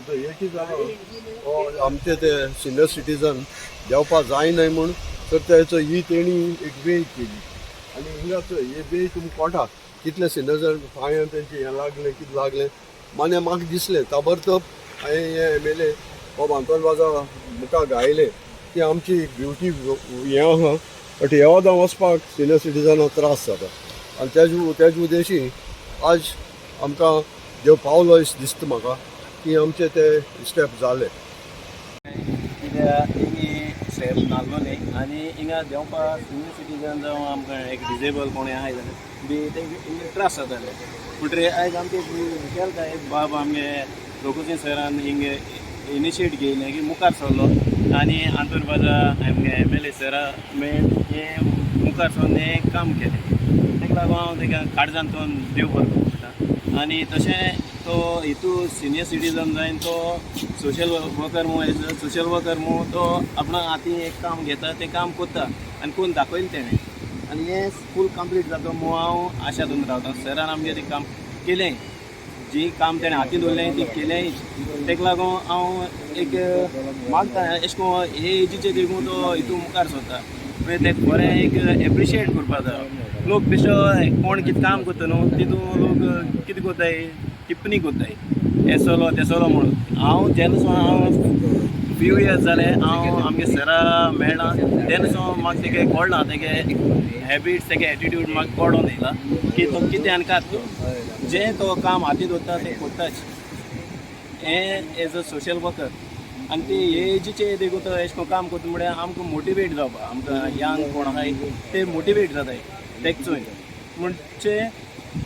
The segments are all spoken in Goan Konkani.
हे कितें जालां, आमचे ते सिनियर सिटीजन देंवपा जाय न्हय म्हूण तर तेचो ही तेणी एक वे केली. आनी हिंगा चोय, हे वे तुमकां कोटा कितले सिनियर पांयां तेंचे हें लागलें, कितें लागलें. माने म्हाका दिसलें ताबडतोब हांवें हे एमएलए बाब आंतोन वाजा मुखार गायलें की आमची ब्युटी हें आहा, बट हे वदां वचपाक सिनियर सिटीजनाक त्रास जाता. आनी तेज उद्देशी आज आमकां देव पावलो अशें दिसता म्हाका की आमचे ते स्टेप जाले. कित्याक हिंगी स्टेप नासलोले आनी हिंगा देंवपाक सिनियर सिटीजन जावं आमकां एक डिजेबल कोणूय आहाय जाल्यार बी ते हिंगे त्रास जाताले. म्हणटरी आयज आमचे विशालकाय बाब आमगे रघुजी सरान हिंगे इनिशिएट घेयलें की मुखार सरलो आनी आंतोन बाजा आमगे एमएलए सरा मेन हें मुखार सरून हें काम केलें. ताका लागून हांव ताका काळजांतून देव बरो करूं म्हणटा. आनी तशें तो हितू सिनियर सिटीजन जायन तो सोशल वर्कर म्हूण, एज अ सोशल वर्कर म्हूण तो आपणा हातीन एक काम घेता, तें काम करता आनी करून दाखयलें तेणें. आनी हें फूल कंप्लीट जाता म्हूण हांव आशा धरून रावता. सरान आमगें तें काम केलें, जी काम तेणें हातीन दवरलें ती केलें. ताका लागून हांव एक मागता, एशें कोन्न हे एजीचेर देखून तो हितू मुखार सरता मागीर तें बरें एक एप्रिशिएट करपा जाय. लोक बेश्टो कोण कितें काम करता न्हू, तितू लोक कितें करताय, टिप्पणी करताय, हेसलो तेसलो म्हणून. हांव जेन्ना सावन हांव फ्यू इयर्स जाले हांव आमगे सरा मेळ्ळा, तेन्ना सावन म्हाका तेगे कळ्ळां, तेगे हॅबिट्स, तेगे एटिट्यूड म्हाका कळोन येयला की तो कितें आनी कात तो जें तो काम हातीन दवरता तें करताच हें एज अ सोशल वर्कर. आनी ते हे एजीचे देखून तो एशें कोन्न काम करता म्हळ्यार आमकां मोटिवेट जावपा, आमकां यंग कोण आहाय ते मोटिवेट जाताय तेका चोयन. म्हणजे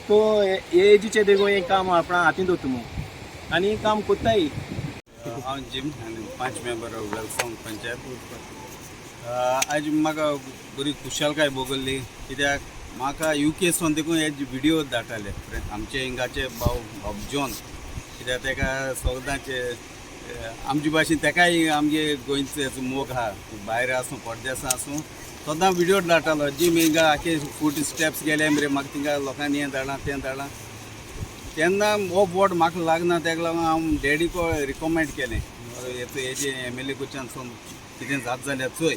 तो हे एजीचे देखून हें काम आपणा हातीन दवरता म्हूण आनी काम करताय. हांव जिम आनी पांच मेंबर वेलसांव पंचायत. आयज म्हाका बरी खुशालकाय भोगल्ली, कित्याक म्हाका युके सून देखून हे व्हिडियो धाडटाले आमचे हिंगाचे भाव बाब जॉन, कित्याक तेका सगदांचे आमचे भाशेन तेकाय आमगे गोंयचो मोग आहा. भायर आसूं, परदेसां आसूं, सदां व्हिडियो धाडटालो. जीम हिंगा आखे फूट स्टेप्स गेले मरे, म्हाका थिंगा लोकांनी हें धाडलां, तें धाडलां. तेन्ना हो बोट म्हाका लागना, तेका लागून हांव डॅडीक रिकमेंड केलें, हेजे एमएलए कडच्यान सून कितें जाता जाल्यार चोय.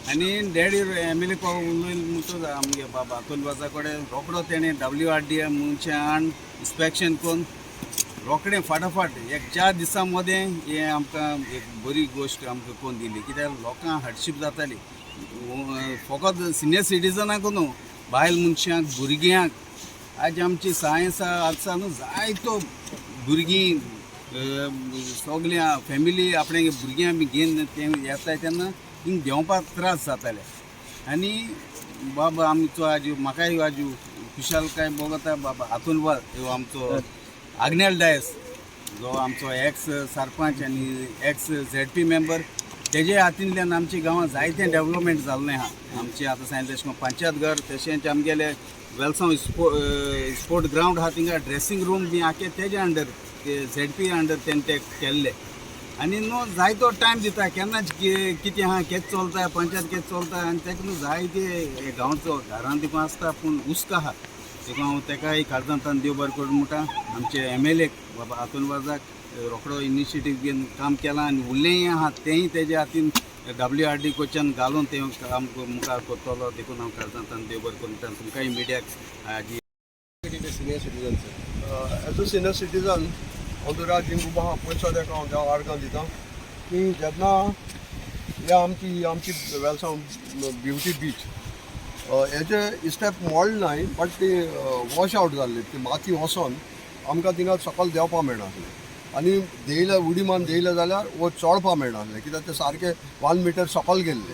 आनी डॅडी एमएलए को उलयलें म्हणटकच आमगे बाबा आंतोन वाजा कडेन रोकडो तेणें डब्ल्यू आर डी मनशां हाडून इन्स्पेक्शन करून रोखडें फाटाफाट एक 4 दिसां मदें हें आमकां एक बरी गोश्ट आमकां करून दिली. कित्याक लोकांक हार्डशीप जाताली, फकत सिनियर सिटीजनाक न्हू, बायल मनशांक, भुरग्यांक. आज आमची सायन्स आसा न्हू, जायतो भुरगीं सगळीं फॅमिली आपणे भुरग्यां बी घेवन ते येताय, तेन्ना हिंग देंवपाक त्रास जाताले. आनी बाबा आमचो आज म्हाकाय आज खुशालकाय भोगता, बाबा हातून ह्यो आमचो आग्नेल डायस जो आमचो एक्स सरपंच आनी एक्स झेडपी मेंबर, तेजे हातींतल्यान आमच्या गांवांत जायतें डेवलपमेंट जाल्लें आहा. आमचें आतां सांगलें तशें करून पंचायत घर, तशेंच आमगेले वेलसांव स्पोर्ट ग्रावंड आहा, थिंगा ड्रेसिंग रूम बी आखे तेजे अंडर, झेडपी अंडर तेणें ते केल्ले. आनी न्हू जायतो टायम दिता, केन्ना कितें आहा, केच चलता पंचायत, केच चलता. आनी तेका न्हू जायते गांवचो घरान देखून आसता, पूण हुस्को आहा. देखून हांव तेकाय काळजांतल्यान देव बरें करूं म्हणटा. आमचे एमएलए बाबा आंतोन वाजाक रोकडो इनिशिएटीव घेवन काम केलां आनी उरलेंय आहा तेंय तेजे हातीन डब्ल्यू आर डी कडच्यान घालून तें काम मुखार करतलो. देखून हांव काळजांतल्यान देव बरें करूं म्हणटा तुमकांय मिडियाक हाजी. Senior citizen, as a senior citizen हांव तुका जिंकू आहा पयसो, तेका हांव देवा आर्गां दिता की जेन्ना हे आमची वेलसांव ब्युटी बीच हेजे स्टेप मोडले नाय, बट ती वॉश आवट जाल्ली, ती माती वचोन आमकां थिंगा सकयल देंवपा मेळनासलें आनी देयले उडी मारून देयले जाल्यार वो चोडपा मेळनासलें, कित्याक ते सारके 1 मिटर सकयल गेल्ले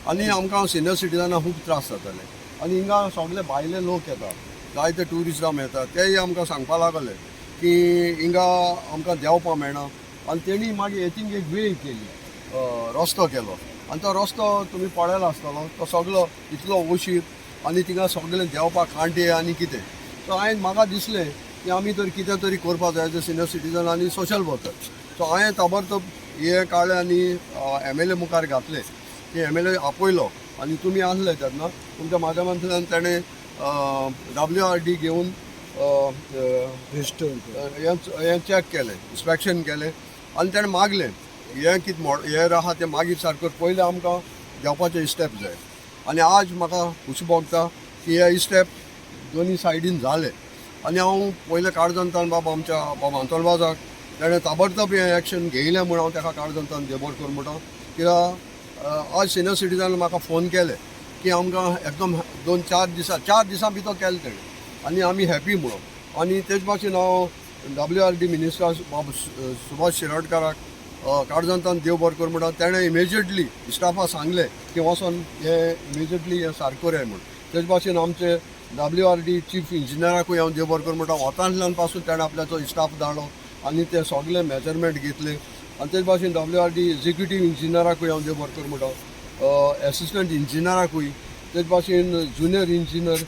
आनी आमकां सिनियर सिटीजनाक खूब त्रास जाताले. आनी हिंगा सगळे भायले लोक येता, जायते ट्युरिस्टां येता, तेय आमकां सांगपा लागले की हिंगा आमकां देंवपा मेळना. आनी तेणी मागीर हेतींग एक वे केली, रस्तो केलो आनी तो रस्तो तुमी पळयला आसतलो, तो सगलो इतलो ओशीर आनी थिंगा सगळें देंवपाक कांटे आनी कितें. सो हांवें म्हाका दिसलें की आमी तर कितें तरी करपा जाय as a senior citizen आनी सोशल वर्कर. सो हांवें ताबडतोब हे काडलें आनी एमएलए मुखार घातलें की एमएलए आपयलो आनी तुमी आसले तेन्ना तुमच्या माध्यमांतल्यान तेणें डब्ल्यू आर डी घेवन हें चॅक केलें, इन्स्पेक्शन केलें आनी तेणें मागलें हें कितें मोड हें आहा तें मागीर सारकें पयलें आमकां घेवपाचें स्टेप जाय. आनी आज म्हाका खुशी भोगता की हे स्टेप दोनी सायडीन जाले. आनी हांव पयलें काळजांतल्यान बाबा आमच्या बाबा आंतोनवाजाक तेणें ताबडतोब हें एक्शन घेयलें म्हूण हांव ताका काळजांतल्यान देव बरें करूं म्हणटा. कित्याक आज सिनियर सिटीजन म्हाका फोन केले की आमकां एकदम 2-4 दिसां 4 दिसां भितर केलें तेणें आनी आमी हॅपी म्हणून. आनी तेच भाशेन हांव WRD minister बाब सुभाष शिरोडकाराक काळजांतल्यान देव बरें करूं म्हणटा. तेणें इमिजिएटली स्टाफा सांगलें की वचोन हें इमिजिएटली हें सारकें कराय म्हूण. तेच भाशेन आमचे WRD chief इंजिनियराकूय हांव देव बरें करूं म्हणटा. वतांतल्यान पासून तेणें आपल्याचो स्टाफ धाडलो आनी ते सगळे मेजरमेंट घेतले. आनी तेच भाशेन WRD executive इंजिनियराकूय हांव देव बरें करूं म्हणटा, एसिस्टंट इंजिनियराकूय, तेच भाशेन जुनियर इंजिनियर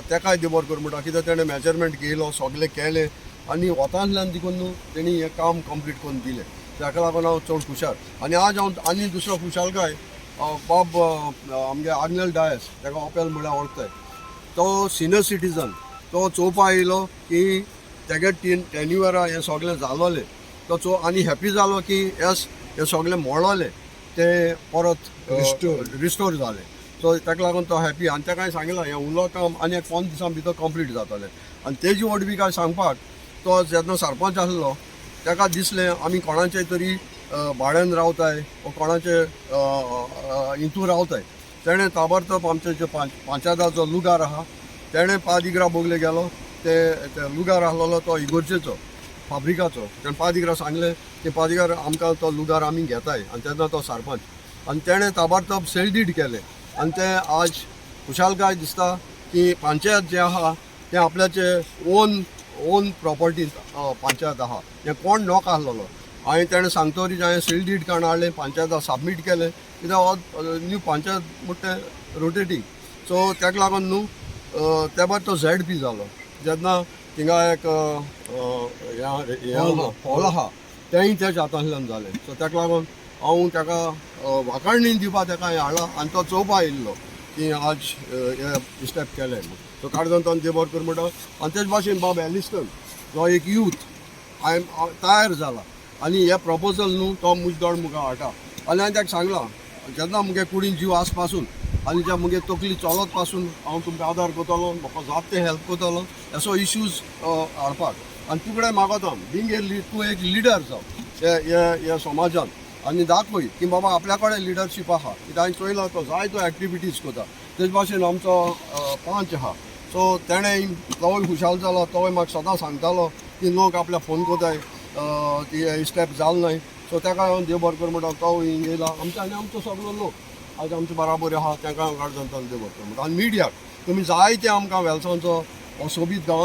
तेकाय देव बरें करूं म्हणटा. कित्याक तेणें मेजरमेंट घेयलो, सगळें केलें आनी वतांतल्यान देखून न्हू तेणी हें काम कंप्लीट करून दिलें. ताका लागून हांव चड खुशाल. आनी आज हांव आनी दुसरो खुशालकाय बाब आमगे आग्नेल डायस, ताका ओपेल म्हळ्यार वळखताय, तो सिनियर सिटीजन, तो चोवपा येयलो की तेगे टेन्युअरा हें सगळें जालोलें, तो चो आनी हॅपी जालो की येस हें सगळें मोडलें तें परत रिस्टोर जालें. सो ताका लागून तो हॅपी. आनी ताका हांवें सांगलां हें उलो काम आनी एक 5 दिसां भितर कंप्लीट जातलें. आनी तेजी व्हडवीक काय सांगपाक, तो जेन्ना सरपंच आसलो ताका दिसलें आमी कोणाचे तरी भाड्यान रावताय वो कोणाचे हितून रावताय. तेणें ताबडतोब आमचे जे पंचायताचो लुगार आहा तेणें पादिग्रा बोगले गेलो, ते लुगार आसलेलो तो इगोर्जेचो फाब्रिकाचो, तेणें पादिग्रा सांगलें की पादिगार आमकां तो लुगार आमी घेताय. आनी तेन्ना तो सरपंच आनी तेणें ताबडतोब सेल did केलें. आनी तें आज खुशालकाय दिसता की पंचायत जें आहा तें आपल्याचे ओन प्रॉपर्टी पंचायत आहा, हें कोण नोक आसलेलो. हांवें तेणें सांगतरीच हांवें सेल did काडून हाडलें, पंचायता सबमीट केलें. कित्याक न्यू पंचायत म्हणटा तें रोटेटींग, सो ताका लागून न्हू ते भायर तो ZP जालो जेन्ना थिंगा एक हॉल आहा तेंय तेच्या हातांतल्यान जालें. सो ताका लागून हांव ताका वाखाणणी दिवपा ताका हांवें हाडला आनी तो चोवपा येयल्लो की आज हे स्टेप केले म्हूण. सो काळजांतल्यान देव बरें करूं म्हणटा. आनी तेच भाशेन बाब एलिस्टन जो एक यूथ हांवें तयार जाला आनी हे प्रपोजल न्हू तो मुजदोड मुखार हाडटा. आनी हांवें ताका सांगलां जेन्ना मुगे कुडीन जीव आस पासून आनी ज्या मुगे तकली चलत पासून हांव तुमकां आदार करतलो, म्हाका जात ते हेल्प करतलो असो इश्यूज हाडपाक. आनी तुकडे मागता बींग ए तूं एक लिडर जाव हे समाजान आनी दाखय की बाबा आपल्या कडेन लिडरशीप आहा. कित्याक हांवें चोयला तो जायतो एक्टिविटीज करता. तेच भाशेन आमचो पंच आहा, सो तेणें तोय खुशाल जालो, तोय म्हाका सदां सांगतालो की लोक आपल्या फोन करताय ती स्टेप जाल न्हय. सो ताका हांव देव बरें करूं म्हणटा. तो हिंग येयला आमच्या आनी आमचो सगलो लोक आज आमचे बराबर आहा, तांकां हांव काळजांतल्यान देव बरें करूं म्हणटा. आनी मिडियाक तुमी जायते आमकां वेलसांवचो हो सोबीत गांव